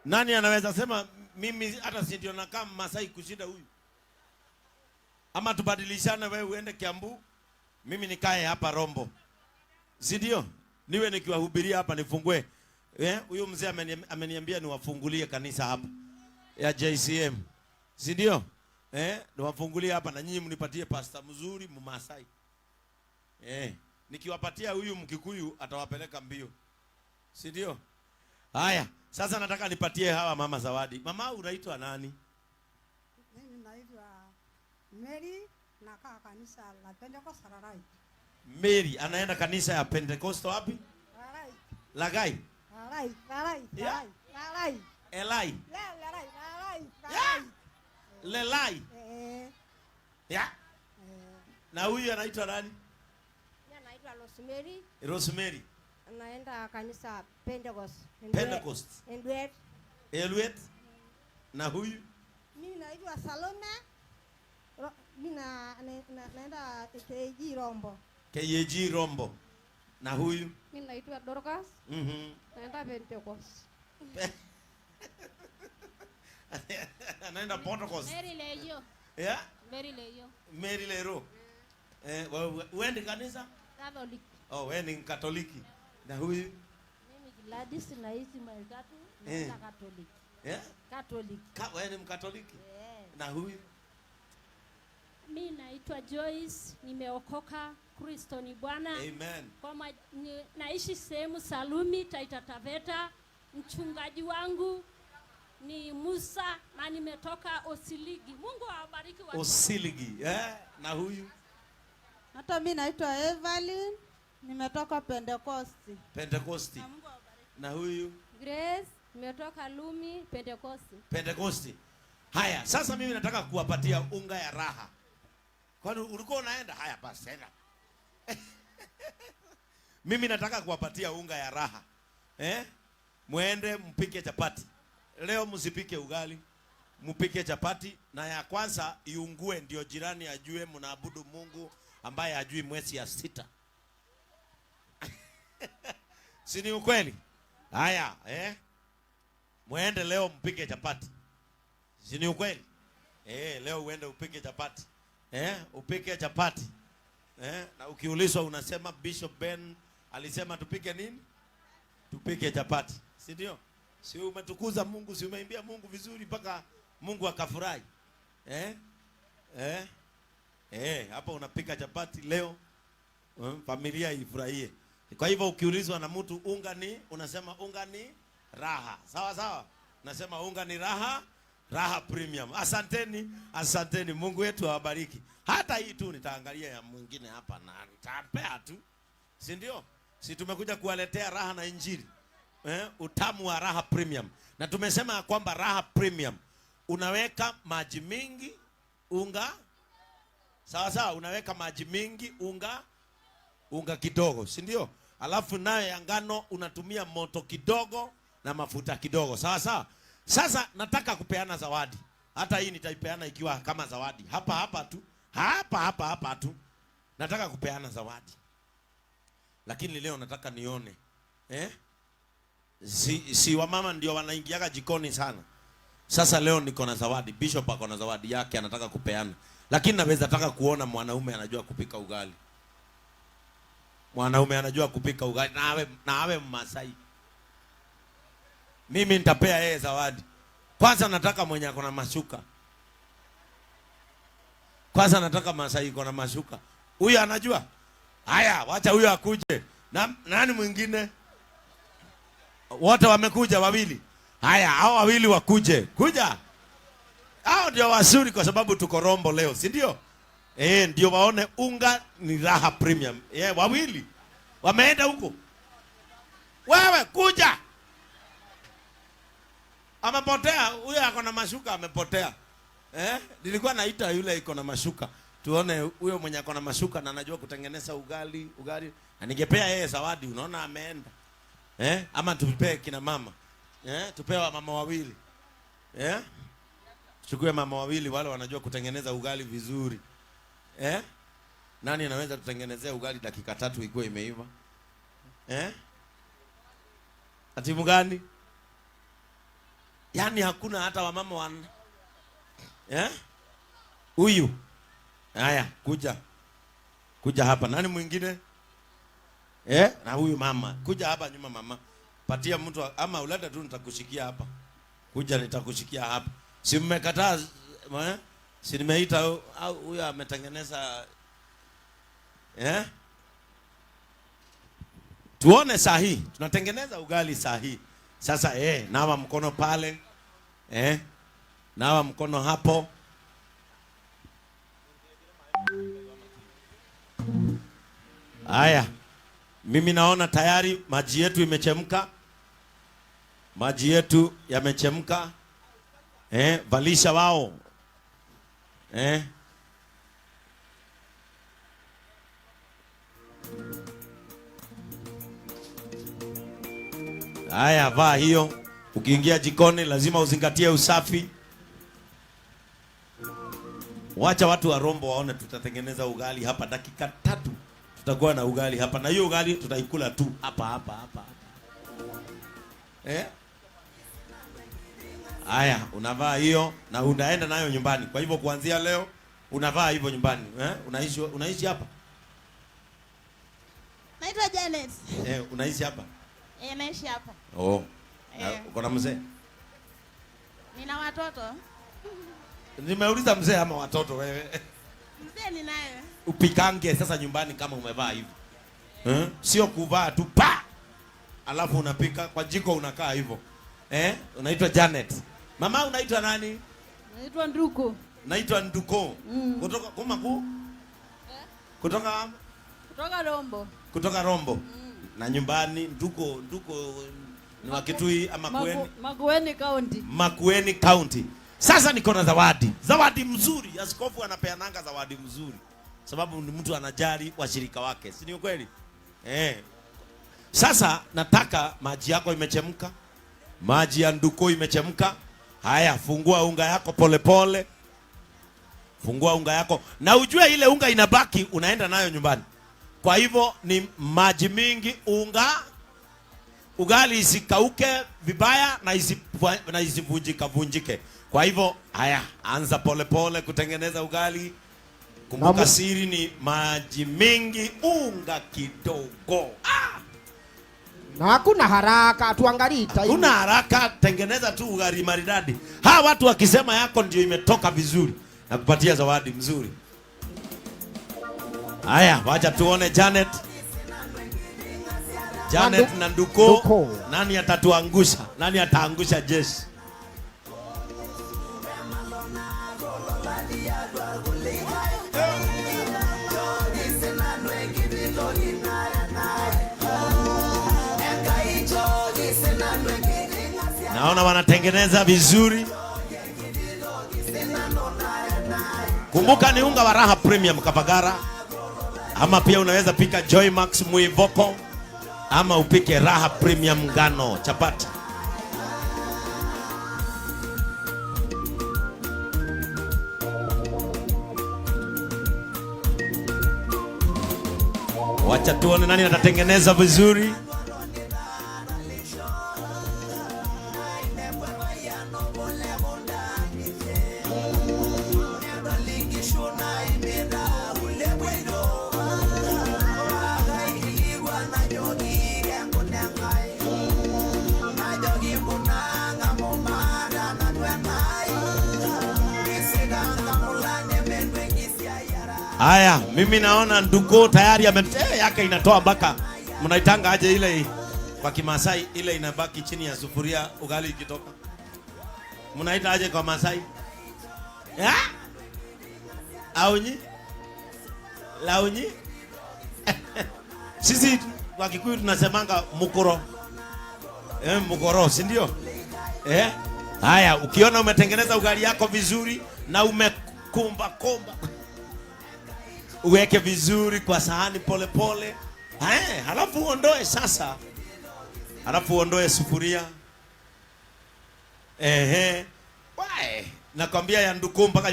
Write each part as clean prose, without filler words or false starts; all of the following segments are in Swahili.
Nani anaweza sema mimi hata si ndio nakaa Masai kushinda huyu? Ama tubadilishane, wewe uende Kiambu, mimi nikae hapa Rombo, si ndio? Niwe nikiwahubiria hapa nifungue. Huyu mzee ameniambia niwafungulie kanisa hapa ya JCM, si ndio? Niwafungulie hapa na nyinyi mnipatie pasta mzuri Mmasai. Nikiwapatia huyu Mkikuyu atawapeleka mbio, si ndio? Haya, sasa nataka nipatie hawa mama zawadi. Mama, unaitwa nani? Mimi naitwa Mary, nakaa kanisa la Pentecost Rarai. Mary anaenda kanisa ya Pentecost wapi? Rarai. Lagai. Rarai, Rarai, Yeah. Rarai. Rarai. Elai. Le Rarai, Rarai, Yeah. Rarai. Lelai. Eh, Yeah. eh. Na huyu anaitwa nani? Mimi naitwa Rosemary, Rosemary. naenda kanisa Pentecost. Pentecost. Endwet. Elwet. Na huyu Mimi naitwa Salome. Mimi naenda KG Rombo. KAG Rombo. Na huyu Mimi naitwa Dorcas, naenda Pentecost. Anaenda Pentecost. Mary Leyo. Yeah? Mary Leyo. Mary Lero. Wewe kanisa? Catholic. Oh, wewe ni Katoliki. Na huyu? Mimi Gladys naishi maili tatu, naenda Catholic. Yeah? Catholic. Wewe ni Mkatoliki? Eh. Na huyu? Mimi naitwa Joyce, nimeokoka, Kristo ni Bwana. Amen. Naishi sehemu Salumi, Taita Taveta. Mchungaji wangu ni Musa na nimetoka Osiligi. Mungu awabariki watu. Osiligi, eh? Na huyu? Hata mimi naitwa Evelyn, nimetoka Pentecost. Pentecost. Na Mungu awabariki. Na huyu? Grace, nimetoka Lumi, Pentecost. Pentecost. Haya, sasa mimi nataka kuwapatia unga ya raha. Kwani ulikuwa unaenda? Haya basi enda. Mimi nataka kuwapatia unga ya raha. Muende mpike chapati. Leo msipike ugali, mpike chapati, na ya kwanza iungue ndio jirani ajue mnaabudu Mungu ambaye hajui mwezi ya 6. Si ni ukweli? Haya, Muende leo mpike chapati. Si ni ukweli? Leo uende upike chapati. Upike chapati. Na ukiulizwa unasema Bishop Ben alisema tupike nini? Tupike chapati. Si ndio? Si umetukuza Mungu, si umeimbia Mungu vizuri mpaka Mungu akafurahi. Hapa unapika chapati leo, familia ifurahie. Kwa hivyo ukiulizwa na mtu unga ni, unasema unga ni raha. Sawa sawa? Nasema unga ni raha, raha premium. Asanteni, asanteni. Mungu wetu awabariki. Hata hii tu nitaangalia ya mwingine hapa na nitapea tu. Si ndio? Si tumekuja kuwaletea raha na injili. Utamu wa raha premium. Na tumesema ya kwamba raha premium unaweka maji mingi unga. Sawa sawa, unaweka maji mingi unga kidogo, si ndio? Alafu nayo ya ngano unatumia moto kidogo na mafuta kidogo. Sawa sawa. Sasa nataka kupeana zawadi. Hata hii nitaipeana ikiwa kama zawadi. Hapa hapa tu. Hapa hapa hapa tu. Nataka kupeana zawadi. Lakini leo nataka nione. Si wamama ndio wanaingiaga jikoni sana. Sasa leo niko na zawadi. Bishop ako na zawadi yake anataka kupeana. Lakini naweza taka kuona mwanaume anajua kupika ugali. Mwanaume anajua kupika ugali na awe Mmasai. Mimi nitapea yeye zawadi. Kwanza nataka mwenye ako na mashuka. Kwanza nataka Masai iko na mashuka. Huyu anajua? Haya, wacha huyu akuje. Na nani mwingine? Wote wamekuja wawili. Haya, hao wawili wakuje. Kuja. Hao ndio wazuri kwa sababu tuko Rombo leo, si ndio? Ndio waone unga ni raha premium. Wawili. Wameenda huko. Wewe kuja. Amepotea, huyo ako na mashuka amepotea. Nilikuwa naita yule iko na mashuka. Tuone huyo mwenye ako na mashuka na anajua kutengeneza ugali, ugali. Na ningepea yeye zawadi, unaona ameenda. Ama tupee kina mama. Tupee wa mama wawili. Chukue mama wawili wale wanajua kutengeneza ugali vizuri. Nani anaweza kutengenezea ugali dakika 3 ikuwe imeiva? Ati timu gani? Yaani hakuna hata wamama wan eh? Huyu. Haya, kuja. Kuja hapa. Nani mwingine? Eh? Na huyu mama. Kuja hapa nyuma mama. Patia mtu ama uleta tu nitakushikia hapa. Kuja nitakushikia hapa. Si mmekataa eh? Si nimeita au huyu ametengeneza eh? Tuone saa hii tunatengeneza ugali saa hii. Sasa nawa mkono pale. Nawa mkono hapo. Haya. Mimi naona tayari maji yetu imechemka. Maji yetu yamechemka. Valisha wao. Haya, vaa hiyo. Ukiingia jikoni lazima uzingatie usafi. Wacha watu wa Rombo waone tutatengeneza ugali hapa dakika 3. Tutakuwa na ugali hapa, na hiyo ugali tutaikula tu hapa hapa hapa. Haya, unavaa hiyo na unaenda nayo nyumbani. Kwa hivyo kuanzia leo unavaa hivyo nyumbani. Unaishi hapa? Naitwa Janet. Unaishi hapa? Naishi hapa. Oh. Uko na mzee? Nina watoto. Nimeuliza mzee ama watoto wewe? Mzee ninaye. Upikange sasa nyumbani kama umevaa hivi. Sio kuvaa tu pa. Alafu unapika kwa jiko unakaa hivyo. Unaitwa Janet. Mama unaitwa nani? Naitwa Nduko. Naitwa Nduko. Kutoka kuma ku? Kutoka Kutoka Rombo. Kutoka Rombo. Na nyumbani Nduko ni wa Kitui ama Makueni? Makueni County. Makueni County. Sasa niko na zawadi. Zawadi mzuri. Askofu anapeananga zawadi mzuri. Sababu ni mtu anajali washirika wake. Si ni ukweli? Sasa nataka maji yako imechemka. Maji ya Nduko imechemka. Haya, fungua unga yako pole pole. Fungua unga yako. Na ujue ile unga inabaki unaenda nayo nyumbani. Kwa hivyo ni maji mingi unga, ugali isikauke vibaya na isivunjika vunjike. Kwa hivyo haya, anza pole pole kutengeneza ugali. Kumbuka siri ni maji mingi unga kidogo. Na hakuna haraka, tuangalie time. Hakuna haraka, tengeneza tu ugali maridadi. Hawa watu wakisema yako ndio imetoka vizuri, na kupatia zawadi mzuri. Haya, wacha tuone Janet. Janet na Nduko. Nani atatuangusha? Nani ataangusha jeshi? Naona wanatengeneza vizuri. Kumbuka ni unga wa Raha Premium Kavagara. Ama pia unaweza pika Joy Max Muivoko, ama upike Raha Premium ngano chapati. Wacha tuone nani atatengeneza vizuri. Haya, mimi naona Nduko tayari yake inatoa mpaka mnaitanga aje ile kwa Kimasai, ile inabaki chini ya sufuria ugali ikitoka. Mnaita aje kwa Masai? Ya? Aunyi? Launyi? Sisi kwa Kikuyu tunasemanga mukoro. Mukoro, si ndio? Haya, ukiona umetengeneza ugali yako vizuri na umekumba komba, uweke vizuri kwa sahani pole pole. Halafu uondoe sasa. Halafu uondoe sufuria. Wae, nakwambia ya Nduku mpaka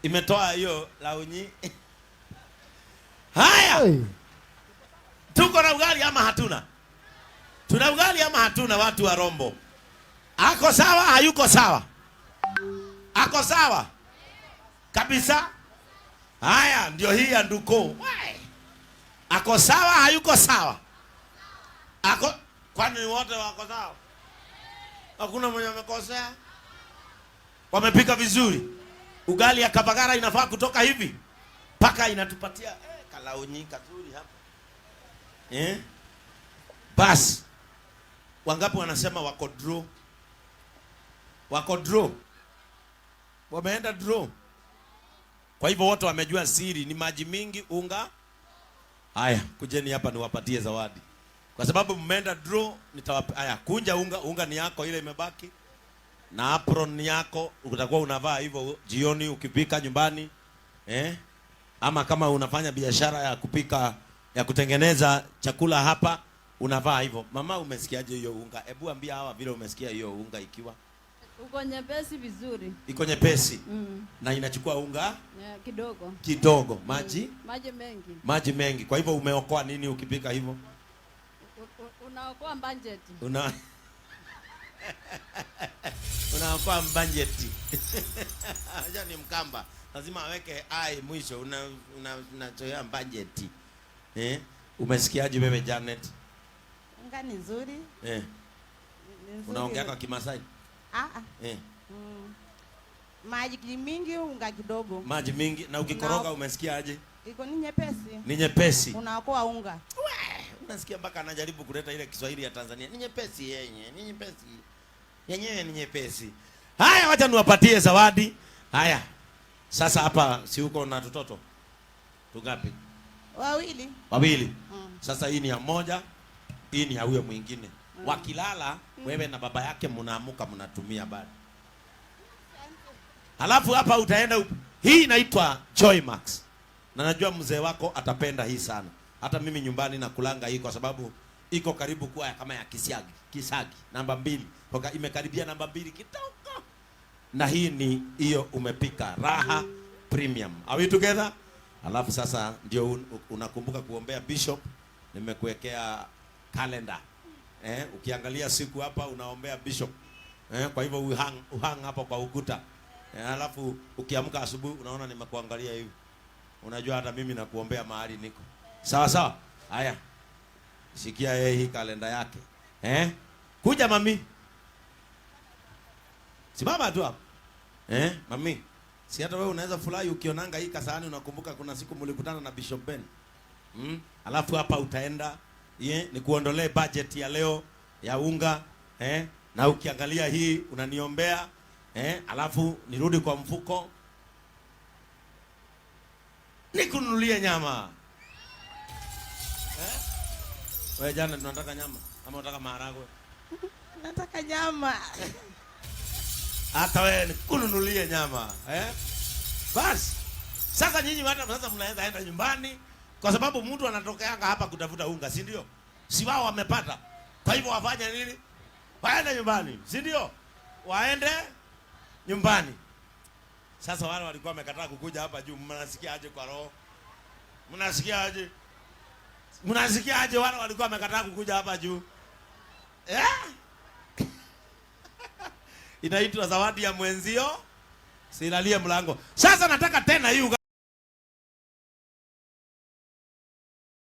imetoa hiyo launyi. Haya. Hey. Tuko na ugali ama hatuna? Tuna ugali ama hatuna watu wa Rombo? Ako sawa, hayuko sawa? Ako sawa kabisa. Haya, ndio hii ya Nduko. Why? Ako sawa, hayuko sawa? Ako, kwani wote wako sawa? Hakuna mwenye amekosea? Wamepika vizuri. Ugali ya Kabagara inafaa kutoka hivi mpaka inatupatia kalaunyi kazuri hapa. Basi wangapi wanasema wako draw? Wako draw, wameenda draw. Kwa hivyo wote wamejua siri ni maji mingi, unga. Haya, kujeni hapa niwapatie zawadi, kwa sababu mmeenda draw. Nitawapa. Haya, kunja unga, unga ni yako ile imebaki, na apron ni yako, utakuwa unavaa hivyo jioni ukipika nyumbani, Ama kama unafanya biashara ya kupika, ya kutengeneza chakula hapa, unavaa hivyo. Mama, umesikiaje hiyo unga? Hebu ambia hawa vile umesikia hiyo unga ikiwa Uko nyepesi vizuri. Iko nyepesi. Na inachukua unga Yeah, kidogo. Kidogo, maji Maji mengi. Maji mengi. Kwa hivyo umeokoa nini ukipika hivyo? Unaokoa budget. Unaokoa budget. Unajua ni Mkamba, lazima aweke ai mwisho. Unachoea budget. Umesikiaje wewe Janet? Unga ni nzuri. Ni nzuri. Unaongea kwa Kimasai? Ah, ah. Maji mingi, unga kidogo. Maji mingi, na ukikoroga umesikia aje? Iko ni nyepesi. Ni nyepesi. Unaokoa unga. Wee, unasikia mpaka anajaribu kuleta ile Kiswahili ya Tanzania. Ni nyepesi yenye, ni nyepesi. Yenyewe ni nyepesi. Haya, wacha niwapatie zawadi. Haya. Sasa hapa si uko na tutoto? Tungapi? Wawili. Wawili. Sasa hii ni ya moja, hii ni ya huyo mwingine. Wakilala wewe na baba yake mnaamuka mnatumia bado. Halafu hapa utaenda hii inaitwa Joy Max. Na najua mzee wako atapenda hii sana. Hata mimi nyumbani nakulanga hii kwa sababu iko karibu kuwa kama ya kisiagi, kisagi namba 2. Kwa imekaribia namba 2 kidogo. Na hii ni hiyo umepika Raha Premium. Are we together? Alafu sasa ndio unakumbuka kuombea Bishop. Nimekuwekea calendar. Ukiangalia siku hapa unaombea Bishop. Kwa hivyo uhang hapo kwa ukuta. Alafu ukiamka asubuhi unaona nimekuangalia hivi. Unajua hata mimi nakuombea mahali niko. Sawa sawa. Haya. Sikia yeye hii kalenda yake. Kuja mami. Simama tu hapo. Mami. Si hata wewe unaweza furahi ukionanga hii kasahani unakumbuka kuna siku mlikutana na Bishop Ben. Alafu hapa utaenda ni kuondolee budget ya leo ya unga, Na ukiangalia hii unaniombea, Alafu nirudi kwa mfuko nikununulie nyama. Wewe jana tunataka nyama ama unataka maharagwe? Nataka nyama. Hata wewe nikununulie nyama, Bas. Sasa nyinyi hata sasa mnaweza enda nyumbani kwa sababu mtu anatokeanga hapa kutafuta unga, si ndio? Si wao wamepata. Kwa hivyo wafanye nini? Waende nyumbani, si ndio? Waende nyumbani. Sasa wale walikuwa wamekataa kukuja hapa juu, mnasikia aje kwa roho? Mnasikia aje? Mnasikia aje wale walikuwa wamekataa kukuja hapa juu? Inaitwa zawadi ya mwenzio, silalie mlango. Sasa nataka tena hii